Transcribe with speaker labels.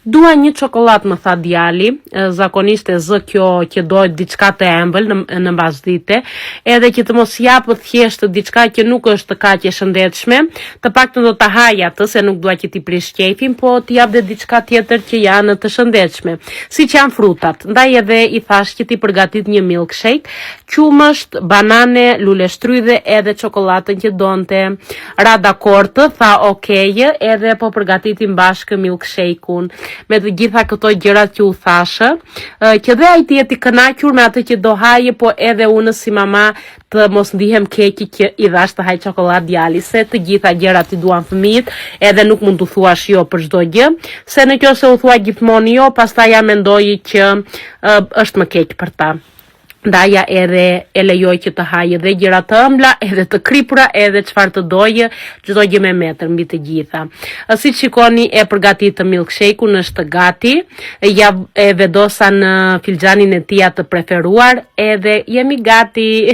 Speaker 1: Dua një çokollatë më tha djali, zakonisht e zë kjo që do diçka të ëmbël në, në mbasdite, edhe që të mos jap thjesht diçka që nuk është kaq e shëndetshme, të paktën do ta haj atë se nuk dua që t'i prish qejfin, po t'i jap dhe diçka tjetër që janë të shëndetshme, siç janë frutat. Ndaj edhe i thash që t'i përgatit një milkshake, qumësht, banane, luleshtrydhe edhe çokollatën që donte. Ra dakord, tha ok, edhe po përgatitim bashkë milkshake-un me të gjitha këto gjërat që u thashë, që dhe ai të jetë i kënaqur me atë që do hajë, po edhe unë si mama të mos ndihem keq që i dhash të haj çokollatë djali, se të gjitha gjërat i duan fëmijët, edhe nuk mund t'u thuash jo për çdo gjë, se në qoftë se u thua gjithmonë jo, pastaj ja mendoj që është më keq për ta. Ndaja edhe e lejoj që të hajë dhe gjëra të ëmbla, edhe të kripura, edhe çfarë të dojë, çdo gjë me metër mbi të gjitha. Siç shikoni e përgatitëm milkshake-un është gati, ja e vendosa në filxhanin e tij të preferuar, edhe jemi gati.